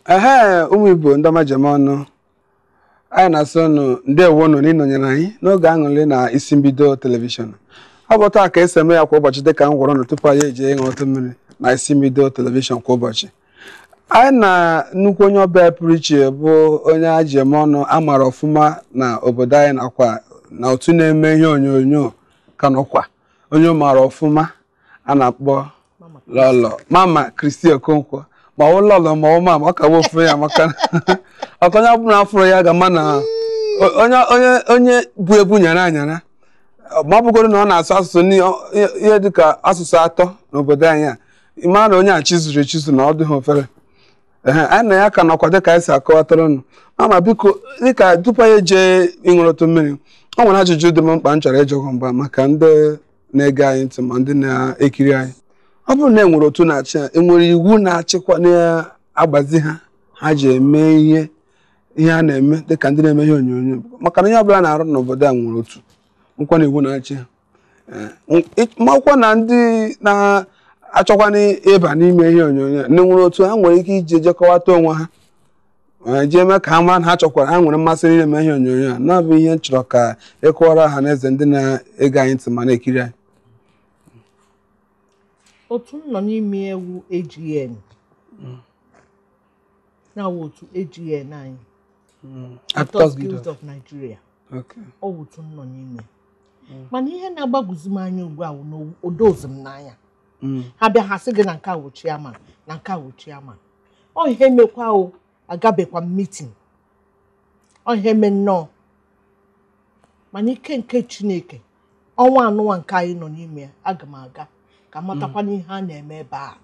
Ehe, ụmụ Igbo ndị ọma jem ọnụ, anyị na-asị ụnụ ndewonụ n'ịnọnyere anyị n'oge aṅụrị na isi mbido telivishọn. Ọ bụ taa ka esi eme ya kwa ụbọchị, dịka m gwara ụnụ tupu anyị eje ịṅụtụ mmiri na isi mbido telivishọn kwa ụbọchị. Anyị na nnukwu onye ọbịa pụrụ iche bụ onye a ji eme ọnụ a mara ọfụma na obodo anyị nakwa na otu na-eme ihe onyonyo ka nọkwa onye maara ọfụma a na-akpọ Lọlọ Mama Christy Okonkwo, ma ọ lọlọ ma ọ ma ọ ka bụ ofu ya, maka ọka onye ọbụla afụrụ ya ga-ama na onye onye onye bụ ebu nyara anyara, ma ọ bụgoro na ọ na-asụ asụsụ ihe dịka asụsụ atọ n'obodo anyị a, ị mara na onye a chizuru echizu na ọ dịghị ofere. Ee, anyị na ya ka nọkwa dịka anyị si akọwatara ụnụ. Mama, biko, dịka tupu anyị jee ịṅụrụtụ mmiri, ọ nwere ajụjụ dị m mkpa m chọrọ ịjụgụ mgba maka ndị na-ege anyị ntị ma ndị na-ekiri anyị. Ọ bụrụ na e nwere otu na-achị ha, enwere iwu na-achịkwa na-agbazi ha ha ji eme ihe ihe a na-eme dịka ndị na-eme ihe onyonyo, maka na ihe ọbụla na-arụ n'obodo a nwere otu nkwa na iwu na-achị ha. Makwa na ndị na-achọkwana ịba n'ime ihe onyonyo na nwere otu ha nwere ike iji jekọwata onwe ha, jee mee ka ha mara na ha chọkwara, ha nwere mmasị n'ime ihe onyonyo a. Na-abụ ihe m chọrọ ka ịkọwara ha na eze ndị na-ege anyị ntị ma na-ekiri anyị. Otu m nọ n'ime ewu AGN na-awụ otu AGN anyị, Actors Guild of Nigeria. Ọ wụ otu m nọ n'ime, mana ihe na-agbagwoju m anya ugbu a wụ na odozi m n'anya. Ha bịa, ha sị gị na nke a wụ chairman, na nke a wụ chairman. Ọ ihe mekwa o agabekwa m meeting, ọ ihe me nnọọ. Mana ike nke Chineke, ọnwa anụnwa nke anyị nọ n'ime ya, aga m aga ka matakwa n'ihe a na-eme ebe a,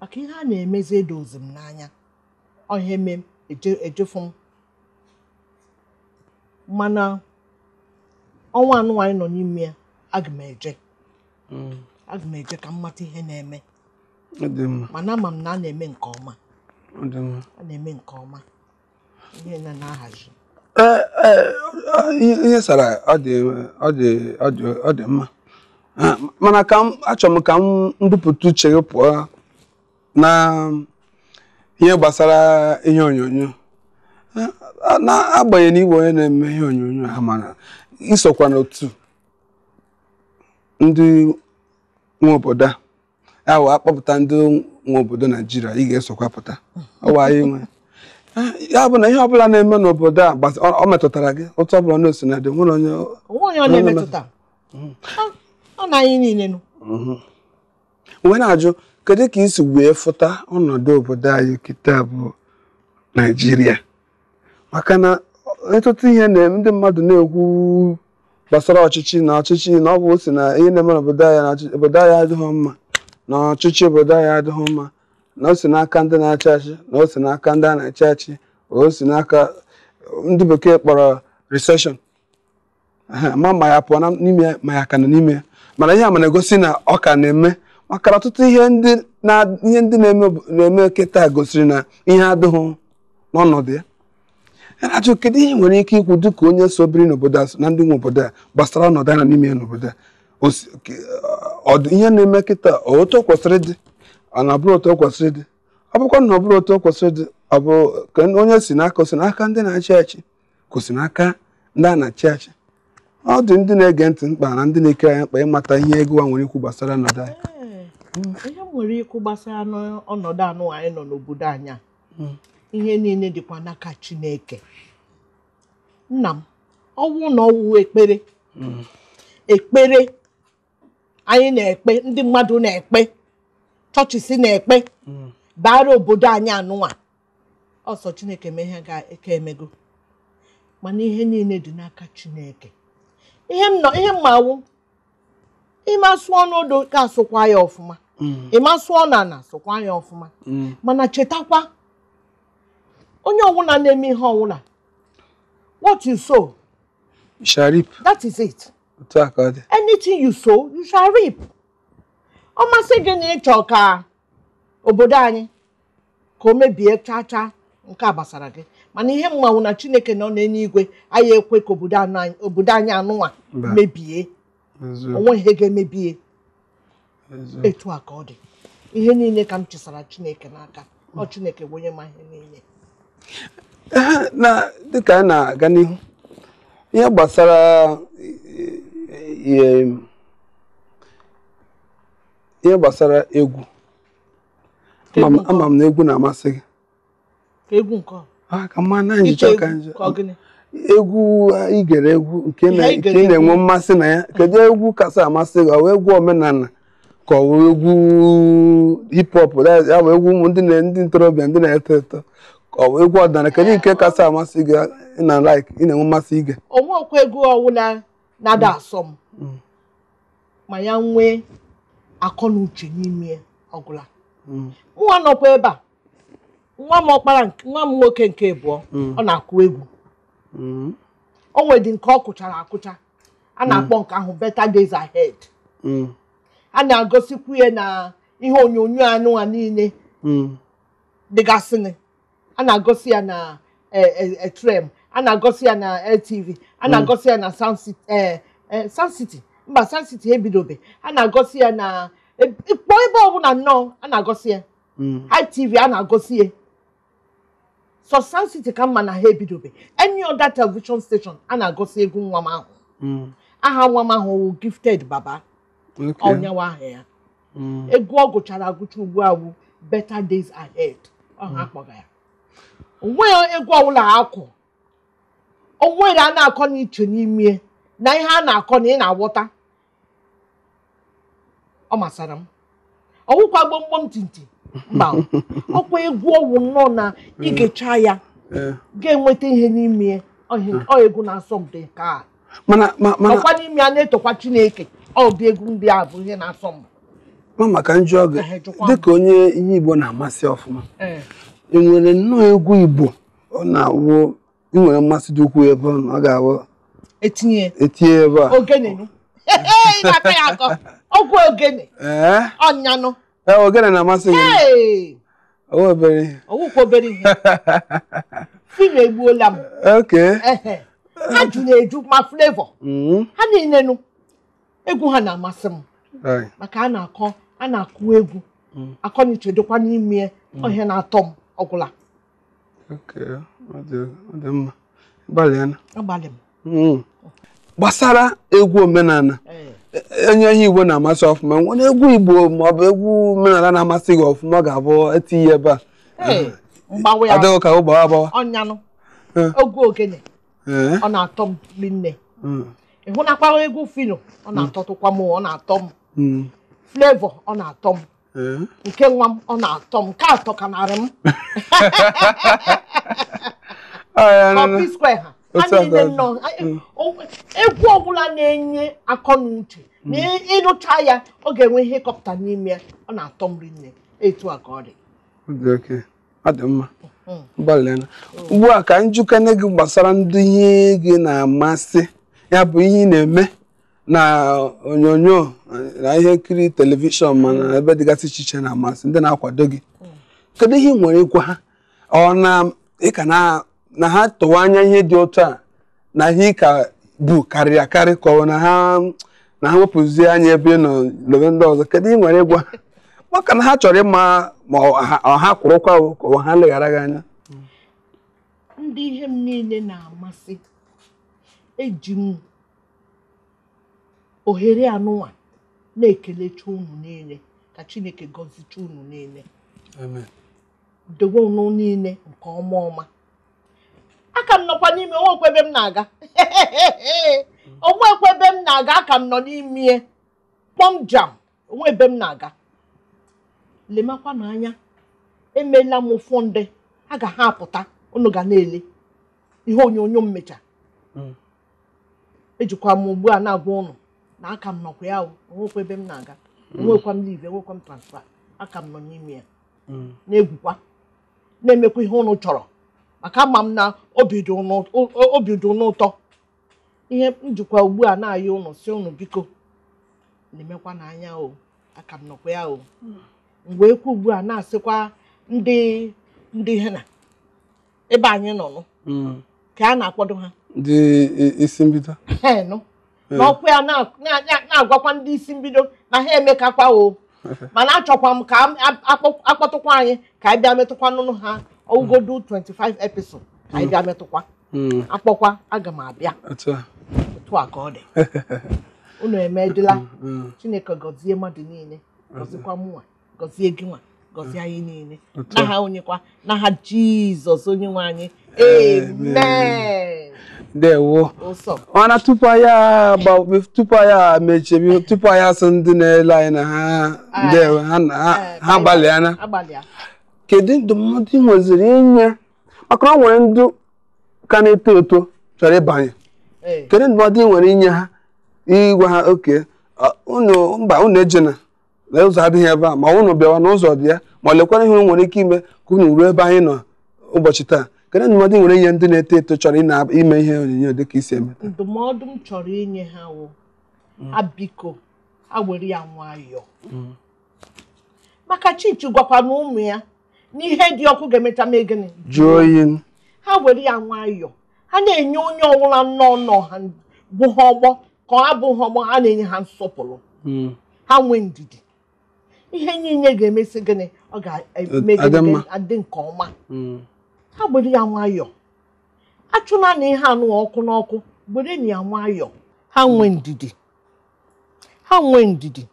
maka ihe a na-emezi edozi m n'anya. Ọ ihe me ejefu m, mana ọnwa anụnwa anyị nọ n'ime ya, aga m eje, aga m eje ka m mata ihe na-eme. Mana ama m na a na-eme nke ọma, a na-eme nke ọma, ihe na na-ahazi. Ihe sara ọ dị mma, mana ka m achọrọ m ka m mbupụta uche gị pụọ na ihe gbasara ihe onyonyo. Na-agbanyeghị na igwe onye na-eme ihe onyonyo ha, mana isokwa n'otu ndị nwe obodo a, ya wụ akpọpụta ndị nwe obodo Naijiria, ị ga-esokwa pụta. Ọ wụ anyị nwe ya, bụ na ihe ọbụla na-eme n'obodo a ọ metụtara gị otu ọbụla na osi na dị nwere onye ọ na-emetụta ọ na anyị niile nụ. Wee na-ajụ, kedu ka isi wee fụta ọnọdụ obodo anyị kịta bụ Naijiria? Maka na ọtụtụ ihe na-eme, ndị mmadụ na-ekwu gbasara ọchịchị na ọchịchị, na ọ bụ osi na ihe na-eme n'obodo anyị na obodo anyị adịghị mma, na ọchịchị obodo anyị adịghị mma, na o si n'aka ndị na-achị achị, na o si n'aka ndị a na-achị achị, o si n'aka ndị bekee kpọrọ recession. Ma ya pụọ n'ime ya, ma ya ka nọ n'ime ya, mana ihe a ma na-egosi na ọ ka na-eme, maka na ọtụtụ ihe ndị na-eme kịta gosiri na ihe adịghị n'ọnọdụ ya. Ya na-ajụ, kedu ihe nwere ike ikwu dịka onye so biri n'obodo a na ndị nwe obodo a gbasara ọnọdụ a na n'ime ya n'obodo a? Ihe na-eme kịta, otu o kwesịrị ịdị, ọ na-abụrụ otu o kwesịrị ịdị? Ọ bụkwa na ọ bụrụ otu o kwesịrị ịdị, ọ bụ ka onye si n'aka, o si n'aka ndị na-achị achị, ka o si n'aka ndị a na-achị achị? Ọ dị ndị na-ege ntị mkpa na ndị na-ekiri anyị mkpa ịmata ihe ego a nwere ikwu gbasara ọnọdụ anyị. Ihe m nwere ikwu gbasara n'ọnọdụ anụ anyị nọ n'obodo anyị a, ihe niile dịkwa n'aka Chineke. Nna m, ọwụ na ọwụ ekpere, ekpere anyị na-ekpe, ndị mmadụ na-ekpe, chọọchị si na-ekpe bara obodo anyị anụnwa, ọsọ Chineke mee ihe ga-eke emego. Mana ihe niile dị n'aka Chineke. Ihe m nọ, ihe m ma wụ, ịma sụọ n'odo ka asụkwa ya ọfụma, ịma sụọ na ana asụkwa ya ọfụma. Mana chetakwa, onye ọwụla na-eme ihe ọwụla, what you sow, you shall reap. That is it. Anything you sow, you shall reap. Ọ masị gị na ịchọ ka obodo anyị ka o mebie chaa chaa, nke a gbasara gị. Mana ihe mmanwụ na Chineke nọ n'eluigwe anyị ekwe ka obodo anyị anụnwa mebie, onwe ihe ga-emebie. Etu a ka ọ dị. Ihe niile ka m chịsara Chineke n'aka. Ọ Chineke bụ onye ma ihe niile. Na dịka anyị na-aga n'ihu, ihe gbasara ihe gbasara egwu, ama m na egwu na-amasị gị. Egwu nke ka mma na njicha ka njọ egwu igere egwu nke ị na-enwe mmasị na ya. Kedu egwu kasị amasị gị? Ọ bụ egwu omenala ka ọ bụ egwu hip hop, ya bụ egwu ụmụ ndị ntorobịa ndị na-eto eto, ka ọ bụ egwu ọdịnala? Kedu nke kasị amasị gị na like ị na-enwe mmasị ige? Onwekwa egwu ọwụla na-ada asọ m ma ya nwee akọ na uche n'ime ọgwụla. Nwa nọkwa ebe a, nwa m ọkpara, nwa m nwoke nke abụọ, ọ na-akụ egwu. O nwedị nke ọ kụchara akụcha a na-akpọ nke ahụ Better Days Ahead. A na-agosikwu ya na ihe onyonyo anụnwa niile dịgasịnị. A na-agosi ya na Trem, a na-agosi ya na LTV, a na-agosi ya na Sound City, mba Sound City ebidobe, a na-agosi ya na kpọọ ebe ọbụla nnọọ a na-agosi ya. ITV a na-agosi ya. So Sound City ka mma na ha ebidobe. Any other television station a na-agosi egwu nwa m ahụ. Aha nwa m ahụ wụ Gifted Baba. Ọnyawa aha ya. Egwu ọ gụchara agụcha ugbu a wụ Better Days Ahead. Ọha akpọga ya. Onweghị egwu ọbụla akwụ. Onwere a na-akọ n'iche n'ime na ihe a na-akọ na ị na-aghọta. Ọ masara m. Ọwụkwa gbomgbom tinti. Mba, ọkwa egwu ọwụ nnọọ na igecha ya ga-enweta ihe n'ime ọ egwu na-asọ mpi nke a. Ọkwa n'ime ya na-etokwa Chineke. Ọ bụ egwu ndị a bụ ihe na-asọ m. Ma maka njọ gị dịka onye ihe Igbo na-amasị ọfụma, ị nwere nnọọ egwu Igbo ọ na-awụ ị nwere mmasị dị ukwuu ebe ọ ga-awụ etinye ebe a? Ogene na-akọ ya akọ, ọgwụ ogene ọnyanụ. Ogene na-amasị gị? Ọwụkwa obere ihe. Fino egbuola m. Ha juru eju ma Flavour ha niile nụ egwu ha na-amasị m maka a na-akọ a na-akụ egwu akọ na uche dịkwa n'ime ọhịa na-atọ m ọgwụla. Agbalị m. Gbasara egwu omenala, onye ihe Igbo na-amasị ọfụma, nwere egwu Igbo maọbụ egwu omenala na-amasị gị ọfụma ga-abụ etinye ebe a? Adịghị ka ụgbawa agbawa. Ọnyanụ egwu ogene ọ na-atọ m rinne. Ịhụnakwa egwu Fino ọ na-atọtụkwa m, ọ na-atọ m. Flavour ọ na-atọ m. Nke nwa m ọ na-atọ m, nke atọ ka narị m. P Square ha niile nnọọ egwu ọbụla na-enye akọ na uche na ịrụcha ya ọ ga-enwe ihe ịkọpụta n'ime ya, ọ na-atọ m rinne. Etu a ka ọ dị. Ọ dị mma. Gbalịa ugbu a ka njikere gị gbasara ndị ihe gị na-amasị, ya bụ ihe ị na-eme na onyonyo na ihe nkiri telivishọn mana ebe dịgasị iche iche na-amasị ndị na-akwado gị. Kedu ihe ị nwere ịgwa ha? Ọ na ị ka na ha tụwa anya ihe dị otu a na ihe ka bụ karịrị akarị, ka ọ na ha wepụzie anya ebe ị nọ lebe ndị ọzọ? Kedu ihe ị nwere ịgwa ha maka na ha chọrọ ịma ma ọ ha kwụrụkwa ka ọ ha leghara gị anya? Ndị ihe m niile na-amasị, eji m ohere anụnwa na-ekelecha unu niile ka Chineke gọzicha unu niile, dowe unu niile nke ọma ọma. Aka m nọkwa n'ime, onwekwa ebe m na-aga, onwekwa ebe m na-aga, aka m nọ n'ime kpọm jam, onwe ebe m na-aga. Lemakwa n'anya, emeela m ụfọdụ a ga ha apụta, unu ga na-ele ihe onyonyo m mecha. Ejikwa m ugbu a na-agwa unu na aka m nọkwa ya, onwekwa ebe m na-aga, onwekwa m live, enwekwa m transfer, aka m nọ n'ime ya na-egwukwa na-emekwa ihe unu chọrọ, maka ama m na obi dị unu ụtọ. Ihe njikwa ugbu a na-ayọ unu si unu biko na-emekwa n'anya o, aka m nọkwa ya o. Mgbe ekwu ugbu a na-asịkwa ndị ihe na ebe anyị nọ nụ ka a na-akwado ha ndị isi mbido nụ n'ọkwa ya na-agwakwa ndị isi mbido na ha emekakwa o. Mana achọkwa m ka akpọtụkwa anyị ka anyị bịa metụkwa n'ụlọ ha ọwụgodu 25 episode ka anyị bịa metụkwa. Akpọkwa aga m abịa. Otu a ka ọ dị. Unu emedịla. Chineke gọzie mmadụ niile, gọzikwa mụnwa, gọzie gị nwa, gọzie anyị niile. N'aha onyekwa, n'aha Jizọs onye nwe anyị. Amen. Ndewo. Mana tupu anyị mechie, tupu anyị asị ndị na-ele anyị na ha ndewo, ha gbalịana. Kedu ndụmọdụ ị nweziri inye maka na o nwere ndị ka na-eto eto chọrọ ịbanye? Kedu ndụmọdụ ị nwere inye ha, ịgwa ha oke unu mba unu ejena na ụzọ adịghị ebe a, ma unu bịawa n'ụzọ dị ya, ma lekwara ihe unu nwere ike ime ka unu ruo ebe anyị nọ ụbọchị taa? Kedu ndụmọdụ ị nwere inye ndị na-eto eto chọrọ ime ihe onyonyo dịka isi eme? Ndụmọdụ m chọrọ inye ha wụ, ha biko ha were ya nwayọọ, maka Chinchi gwakwa na ụmụ ya n'ihe dị ọkụ ga-emecha mee gịnị? Jụọ oyi. Ha were ya nwayọọ, ha na-enye onye ọbụla nnọọ ha bụ ha ọgbọ ka ọ abụghị ọgbọ, ha na-enye ha nsọpụrụ, ha nwee ndidi, ihe niile ga-emesi gịnị? Ọ ga-eme gịnị? Adị nke ọma. Ha were ya nwayọọ, achụna na ihe anụ ọkụ n'ọkụ, were na ya nwayọọ, ha nwee ndidi, ha nwee ndidi,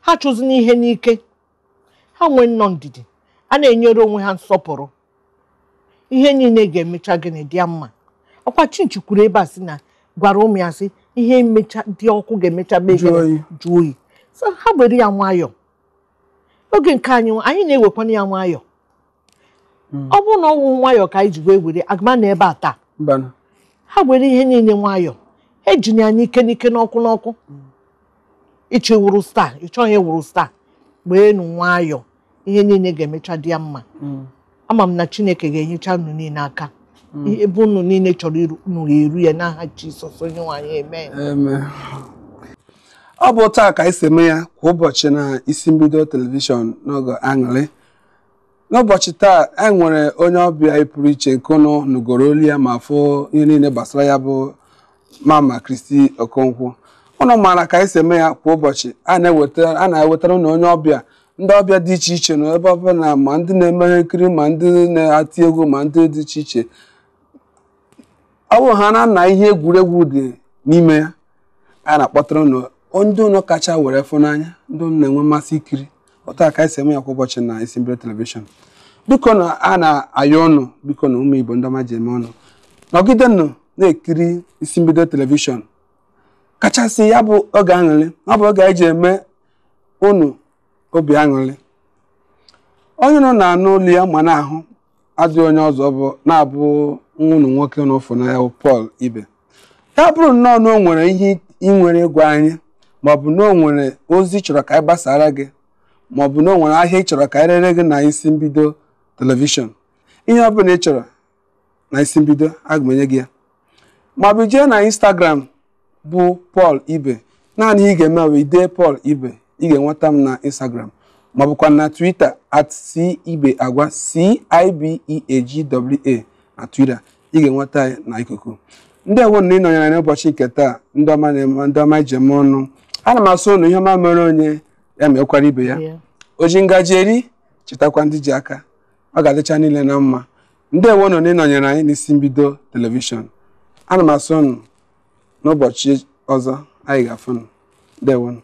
ha chụzina ihe n'ike, ha nwee nnọọ ndidi, a na-enyere onwe ha nsọpụrụ, ihe niile ga-emecha gịnị? Dị ya mma. Ọkwa Chinchi kwuru ebe a sị na gwara ụmụ ya sị ihe mmecha dị ọkụ ga-emecha mee gịnị? Jụọ oyi. So ha were ya nwayọọ. Oge nke anyị anyị na-ewekwana ya nwayọọ. Ọ bụrụ na ọ wụ nwayọọ ka anyị ji wee were agma na ebe a taa, ha were ihe niile nwayọọ, ejina ya n'ike n'ike n'ọkụ n'ọkụ. Ịchọ wuru star, ịchọghị wuru star, wee nụ nwayọọ, ihe niile ga-emecha dị ya mma. Ama m na Chineke ga-enyecha unu niile aka, ebe unu niile chọrọ iru unu ga-eru ya n'aha Jizọs onye nwe anyị. Amen. Ọ bụ taa ka anyị si eme ya kwa ụbọchị na isi mbido telivishọn n'oge aṅụrị. N'ụbọchị taa anyị nwere onye ọbịa pụrụ iche nke unu nụgoro olu ya ma fụ ihe niile gbasara ya bụ Mama Kristi Okonkwo. Unu maara ka anyị si eme ya kwa ụbọchị, a na-ewetara unu onye ọbịa, ndị ọbịa dị iche iche na ebe ọbụla, ma ndị na-eme ihe nkiri, ma ndị na-ati egwu, ma ndị dị iche iche. Ọ bụ ha na ihe egwuregwu dị n'ime ya a na-akpọtara unu ndị unu kacha were fụ n'anya, ndị unu na-enwe mmasị ikiri. Otu a ka anyị si eme ya kwa ụbọchị na isi mbido telivishọn. Biko na a na-ayọ unu, biko na ụmụ Igbo ndị ọma ji eme ọnụ, nọgidenụ na-ekiri isi mbido telivishọn, kachasị ya bụ oge aṅụrị. Ọ bụ oge anyị ji eme unu obi aṅụrị. Onye nọ na-anụ olu ya ma na-ahụ adịghị onye ọzọ bụ na-abụ nwa unu nwoke na ụfụ na ya bụ Paul Ibe. Ya bụrụ nnọọ na o nwere ihe ị nwere ịgwa anyị, maọbụ na o nwere ozi chọrọ ka anyị gbasara gị, maọbụ na o nwere ahịa ị chọrọ ka anyị rere gị na isi mbido telivishọn, ihe ọ bụla ị chọrọ na isi mbido aga m enye gị ya. Maọbụ jee na Instagram bụ Paul Ibe, naanị ị ga-eme bụ idee Paul Ibe, ị ga-enweta m na Instagram, maọbụkwa na Twitter @cibeagwa CIBEAGWA na Twitter, ị ga-enweta anyị na ikuku. Ndị ewo na ịnọnyere anyị n'ụbọchị nke taa, ndị ọma na-eme, ndị ọma ije m ọnụ, ana m asụ unu ihe ọma mere onye ya mekwara ibe ya. O ji ngaji eri, chetakwa ndị ji aka, ọ ga-adịcha niile na mma. Ndị ewo nọ n'ịnọnyere anyị n'isi mbido telivishọn, ana m asụ unu n'ụbọchị ọzọ anyị ga-afụ unu. Ndewonu.